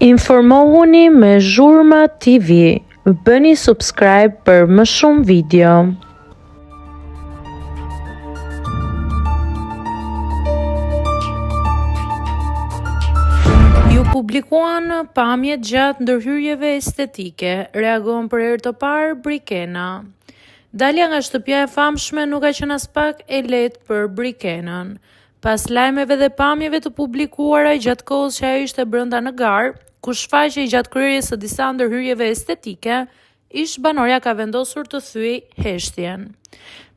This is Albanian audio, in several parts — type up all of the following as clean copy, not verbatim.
Informohuni me Zhurma TV, bëni subscribe për më shumë video. Iu publikuan pamjet gjatë ndërhyrjeve estetike, reagon për herë të parë Brikena. Dalja nga shtëpia e famshme nuk ka qenë aspak e lehtë për Brikenën. Pas lajmeve dhe pamjeve të publikuara gjatë kohës që ajo ishte brenda në garë, ku shfaqej gjatë kryerjes së disa ndërhyrjeve estetike, ish-banorja ka vendosur të thyejë heshtjen.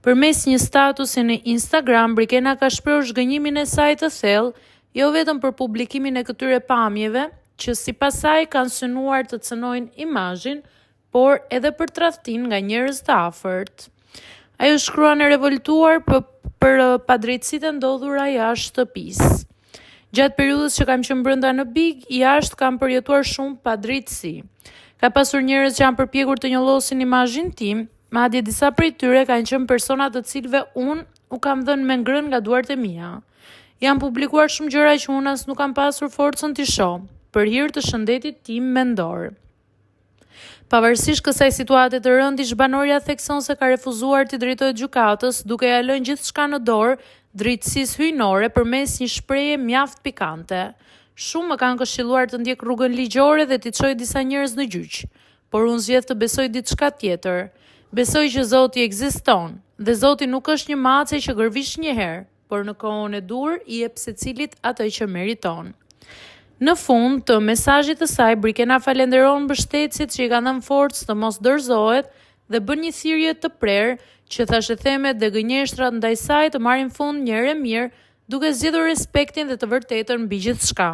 Përmes një statusi në Instagram, Brikena ka shprehur zhgënjimin e saj të thellë, jo vetëm për publikimin e këtyre pamjeve, që sipas saj kanë synuar të cënojnë imazhin, por edhe për tradhtinë nga njerëz të afërt. Ajo shkruan e revoltuar për, për padrejtësitë e ndodhura jashtë shtëpisë. Gjatë periudhës që kam qenë brenda në Big, jashtë kam përjetuar shumë padrejtësi. Ka pasur njerëz që janë përpjekur të njollosin imazhin tim, madje disa prej tyre kanë qenë persona të cilëve unë u kam dhënë me ngrënë nga duart e mia. Janë publikuar shumë gjëra që unë as nuk kam pasur forcën t'i shoh, për hir të shëndetit tim mendor. Pavarësisht kësaj situate të rëndë, ish-banorja thekson se ka refuzuar t'i drejtohet gjykatës, duke ia lënë gjithçka në dorë drejtësisë hyjnore përmes një shprehje mjaft pikante. Shumë më kanë këshilluar të ndjek rrugën ligjore dhe t'i çoj disa njerëz në gjyq, por unë zgjedh të besoj diçka tjetër. Besoj që Zoti ekziston, dhe Zoti nuk është një mace që gërvish një herë. por në kohën e duhur i jep secilit atë që meriton. Në fund të mesazhit të saj, Brikena falenderon mbështetësit që i kanë dhënë forcë të mos dorëzohet dhe bën një thirrje të prerë që thashethemet dhe gënjeshtrat ndaj saj të marrin fund një herë e mirë, duke zgjedhur respektin dhe të vërtetën mbi gjithçka.